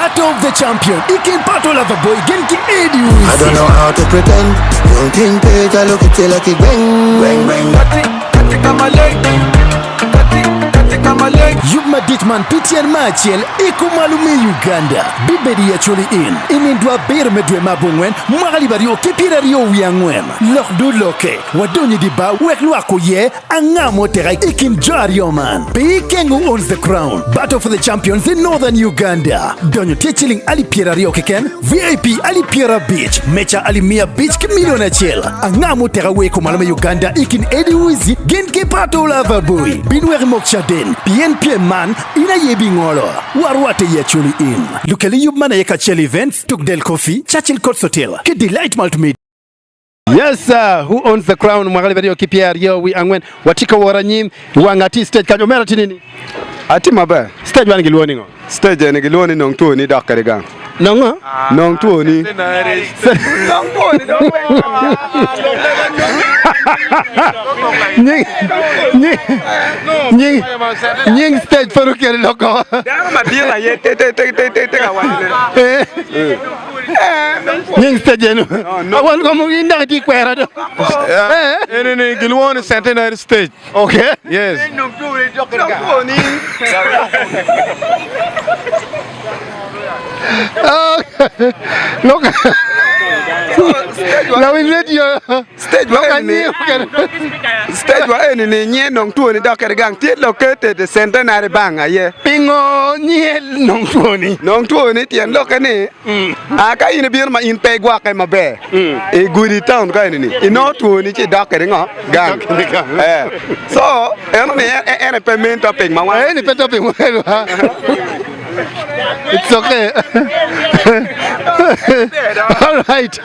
Battle of the Champion i kin Pato Lover Boy gin ki Eddy I Uzi. don't know how to pretend. Don't think page, I look at you like a bang, bang, bang. Yub madit man pi tyen me acel i kumalo me Uganda bibedo i Acholi Inn i nindwa abiro me dwe me abongwen mwaka 2024. Lok dul lokke, wadonyo i di bar wek lwak oye anga ma oteka i kin jo aryo man. Pi King who owns the crown, Battle for the Champions in Northern Uganda. Donyo tye ciling alip 20 keken, VIP alip 50, meca alip 500 ki milion acel. Anga ma oteka wer kumalo me Uganda i kin Eddy Wizzy gin ki Pato Lover Boy? Bin wek imok caden, pien pyem man in aye ibingolo. Warwatte i Acholi Inn. Lukel yub man aye Kacel Events, Tuk Del Coffee, Churchill Courts Hotel ki Delight Multimedia. Yes sir, who owns the crown mwaka 2024 watye ka wot anyim i wang ati stage kany omera tye nini? Atye maber. Stage man gilwongo ningo? Stage eni gilwongo ni nong twoni dok kede gang. Nongo? Nong twoni. Nying nying nying nying stage pe okelo lok koko. Dano madit aye te te te te te ka waco ne. Nying stage eno. Awan kom in dok itye kwera do. Eni ni gilwongo ni Centenary Stage. Okay. Yes. Okay. Look. Lawiny radio. Stage wa eni ni stage wa eni ni nye nong twoni dok kede gang tye located i Centenary Bank aye. Pingo nye nong twoni? Nong twoni tyen lokke ni a ka in ibino ma in pe igwokke maber i gudi town ka eni ni inongo twoni ci idok kede ngo gang. Eh. So eno ni en aye pe main topic ma wan. Eni pe topic ma wan. It's okay. All right.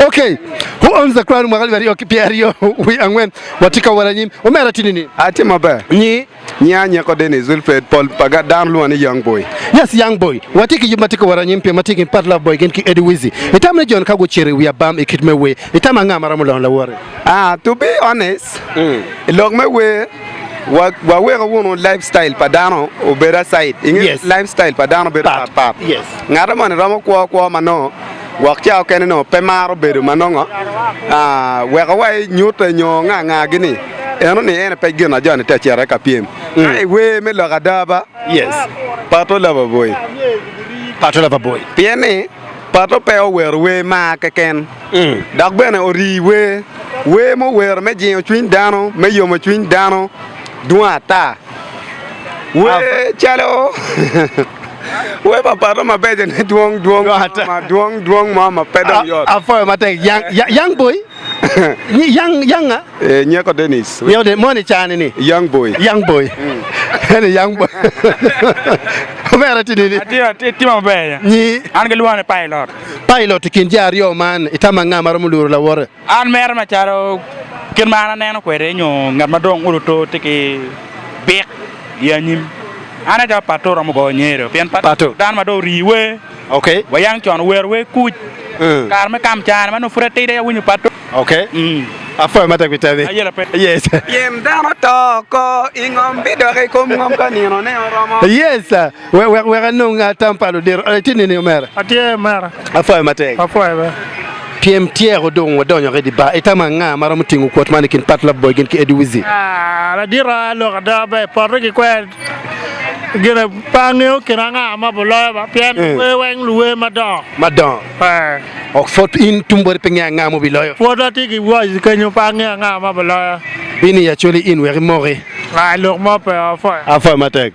Okay. Who owns the crown? Mwaka 2024 watye ka wot anyim. Omera tye nini? Atye maber. Nyi? Nya nyeko Dennis Wilfred pol pa dano lwonga ni Young Boy. Yes, Young Boy. Watye ki yub ma tye ka wot anyim pien watye ki Pat Love Boy gin ki Eddie Wizzy. Itamo ni jo-ni ka gucito i wi abam i kit me wer, itamo anga ma romo lono lawote? Ah, to be honest, i lok me wer, wa waweko wunu lifestyle pa dano obed aside. Inge Yes. lifestyle pa dano bedo Pat. pat pat. Yes. Ngat moni romo kwo kwo ma nongo gwok ca okene nongo pe maro bedo ma nongo ah, weko wa inyute nyo nga nga gi ni eno ni ene pe gin a joni te cito ka pyem. Ka i wer me lok ada ba, Yes. pato lover boy. Pato lover boy. Pien ni pato pe owero wer mar keken. Dok bene ori wer, wer muwero me jingo cwiny dano, me yomo cwiny dano dwong ata. Wer calo wer pa pato mabeco ni dwong dwong ma dwong dwong mo ma pe dong yot. Apwoyo matek yang yang boy yang yang nga? Eh, Nyeko Dennis. Nyeko Dennis moni cani ni? Young boy. Young boy. Eni young boy. Omera tye nini? Atye atye maber. Nyi? An gilwonga ni Pilot. Pilot i kin jo aryo man, itamo anga ma romo luro lawote? An mere macalo kit ma an aneno kwede nyo ngat ma dong oluto tye ki bik i anyim, an aye calo Pato romo goyo nyero pien Pato dano ma dong orii wer Okay. wa yang con owero wer kuc kare me kam cane ma nongo pud atidi aye awinyo Pato. Okay. Apwoyo matek pi temi. Ayela pe. Yes. Pien dano to oko i ngom bidok i kom ngom ka ninone oromo. Yes. Wek wek wek anong tam pa ludito. Itye nini omera? Atye omera. Apwoyo matek. Apwoyo be. Pyem tyeko dong wadonyo ki i di bar. Itamo anga ma romo tingo kwot man i kin Pat Love Boy gin ki Eddie Wizzy? Ah, ladita lok ada ber pote ki kwer gine pe angeyo kin anga ma buloyo ba pien luwer weng luwer madongo. Madongo. Eh. Ok pwod in tung boti pe ngeyo anga mubiloyo. Pwod atye ki voice kenyo pe angeyo anga ma biloyo. Bin i Acholi Inn wek imoki. Ah, lok mo pe apwoyo. Apwoyo matek.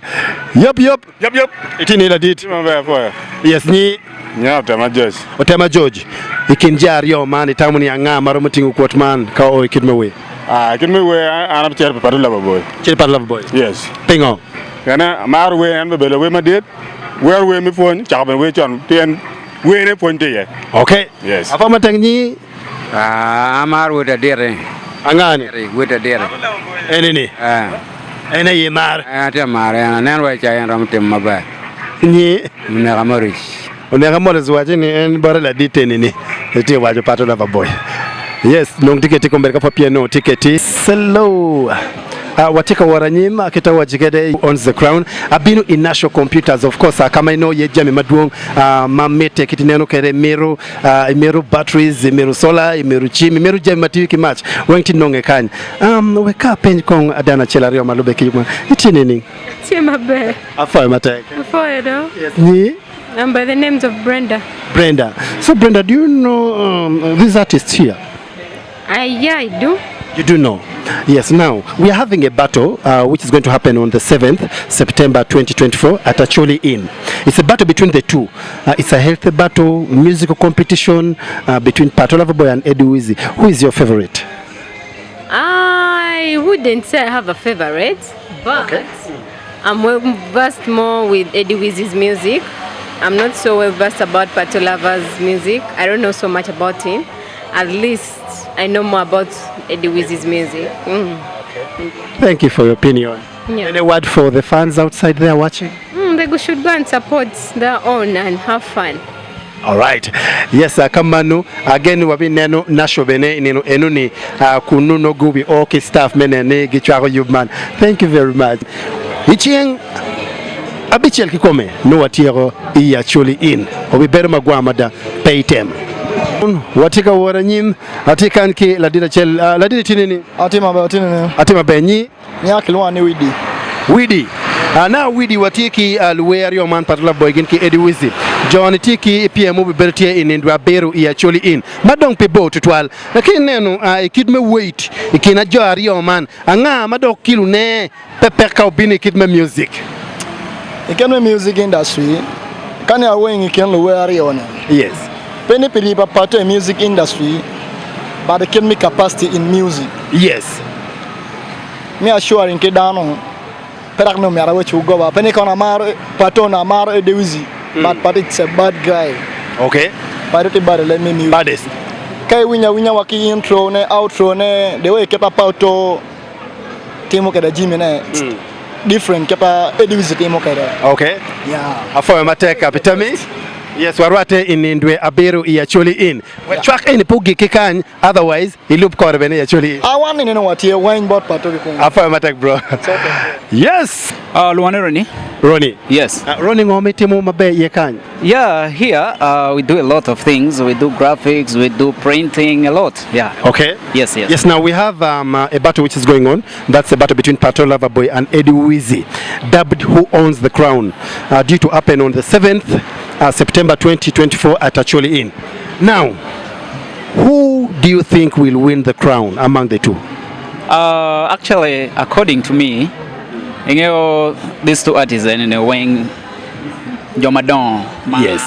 Yep yep. Yep yep. Itye ni ladit? Tye maber apwoyo. Yes nyi? Nya Otema George. Otema George, i kin jo aryo man itamo ni anga ma romo tingo kwot man ka oo i kit me wer? Ah, i kit me wer an abicito pi Pato Lover Boy. Cito pi Pato Lover Boy? Yes. Pingo? Pien amaro wer, en obedo lawer madit, wero wer me pwony, cako bene wer con pien werne pwony tye iye. Okay. Yes. Apwoyo matek nyi? Ah, amaro wod aditi. Anga ni? Wod aditi. Eni ni? Eh. En aye mar. En atye ka mare en, aneno wai ca en romo timo maber. Nyi? Oneka Maurice. Oneka Maurice waco ni en bote ladit eni ni etye waco pato lover boy. Yes, nong tiketi kombeddi ka pwod peya inongo tiketi. Hello. Watye ka wot anyim kit awaci kede owns the crown abino i National Computers of course ka ma inongo iye jami madwong ma mitte kit ineno kede imito imito batteries imito solar imito cim imito jami ma tiyo ki mac weng ti nonge kany. Wek ka apeny kong dano acel aryo ma lube ki yub man itye nining? Atye maber. Apwoyo matek. Apwoyo do. Yes, nyi? I'm by the names of Brenda. Brenda. So Brenda, do you know these artists here? Yeah, I do. You do know? Yes, now we are having a battle which is going to happen on the 7th September 2024 at Acholi Inn. It's a battle between the two. It's a healthy battle, musical competition between Pato Loverboy and Eddie Wizzy. Who is your favorite? I wouldn't say I have a favorite, but okay. I'm well versed more with Eddie Wizzy's music. I'm not so well versed about Pato Lover's music. I don't know so much about him. At least I know more about Eddie Wizzy's music. Okay. Thank you for your opinion. Yeah. Any word for the fans outside there watching? They should go and support their own and have fun. All right. Yes, kamanu again wabineno nasho bene nino enuni kunu no gubi okay staff mene ni gichwako yub man. Thank you very much. Ichieng abichel kikome no watieko i Acholi Inn. Obibedo magwa mada pe item. Watye ka wot anyim atye kan ki ladit acel ladit itye nini? Atye maber atye nini? Atye maber nyi? Nya kilwonga ni Widi. Widi. Na Widi watye ki luwer aryo man Pato Love Boy gin ki Eddie Wizzy. Jo ni tye ki pyem mubibedo tye i nindo abiro i Acholi Inn ma dong pe bor tutwal. Ka ineno i kit me weight i kin jo aryo man anga ma dok kilo ne pe pek ka obino i kit me music? I kit me music industry, ka ni aweng i kin luwer aryo ni, Yes. pe ni pi ribo Pato i music industry but i kit me capacity in music. Yes. Me assuring ki dano pe dok ni omyero awec wu goba pe ni kono amaro Pato onongo amaro Eddy Wizzy but Pato is a bad guy. Okay. Pato tye bad leb me music. Baddest. Ka iwinyo awinya wa ki intro ne outro ne the way kit ma Pato timo kwede jami ne different kit ma Eddy Wizzy timo kwede. Okay. Yeah. Apwoyo matek Kapitami. Yes, warwate i nindwe abiro i Acholi Inn. Wek cwak eni pe ogik ki kany, otherwise ilub kore bene i Acholi Inn. A wan ni neno watye weny bot Pato ki kunu. Apwoyo matek bro. Yes. Luonga ni Ronnie. Ronnie. Yes. Ronnie ngo ma itimo maber iye kany? Yeah, here we do a lot of things. We do graphics, we do printing, a lot. Yeah. Okay. Yes, yes. Yes, now we have a battle which is going on. That's a battle between Pato Loverboy and Eddie Wizzy, dubbed Who Owns the Crown, due to happen on the 7th September 2024 at Acholi Inn. Now, who do you think will win the crown among the two? Actually, according to me, you know, these two artists in a wing, jo madongo ma Yes.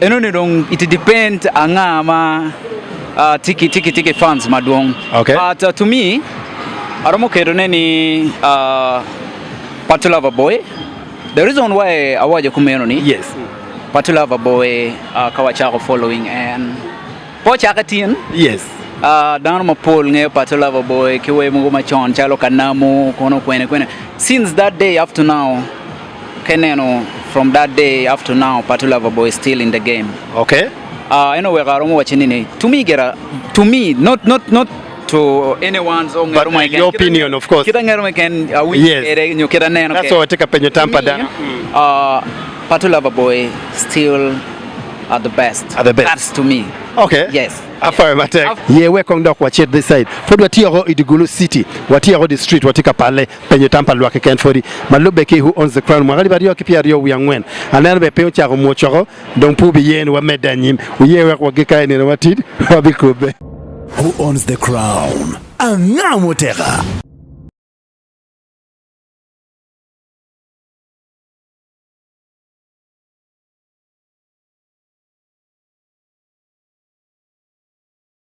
Eno ni dong it depend anga ma tiki tiki tiki fans madwong. Okay. But to me, aromo keto ne ni Pato Lover Boy. The reason why awajo kumeno ni Yes. Pato Lover Boy ka wachako following en po chaka tin. Yes. Dano mapol ngeyo Pato Lover Boy ki wer mogo macon calo Kanamu kono kwene kwene. Since that day up to now, keneno from that day up to now Pato Lover Boy is still in the game. Okay. En oweko aromo waco ni to me gira to me not not not to anyone's own But your opinion of course. Kita ngero ken awinjo Yes. kede nyo kita neno That's why watye ka penyo tam pa dano. Pato Lover Boy still are the best. Are the best. That's to me. Okay. Yes. Apwoyo matek. Ye wek kong dok wacit this side. Pwod watye oko i Gulu city, watye oko di street, watye ka palle penyo tam pa lwak keken pwodi. Ma lubbe ki Who Owns the Crown mwaka alip aryo ki pyeraryo wiye angwen. Aneno bene piny ocako mwoc oko, dong pe wubiye ni wamedde anyim. Wuye wek wagik ka i nino matid, wabikubbe. Who Owns the Crown? Anga muteka?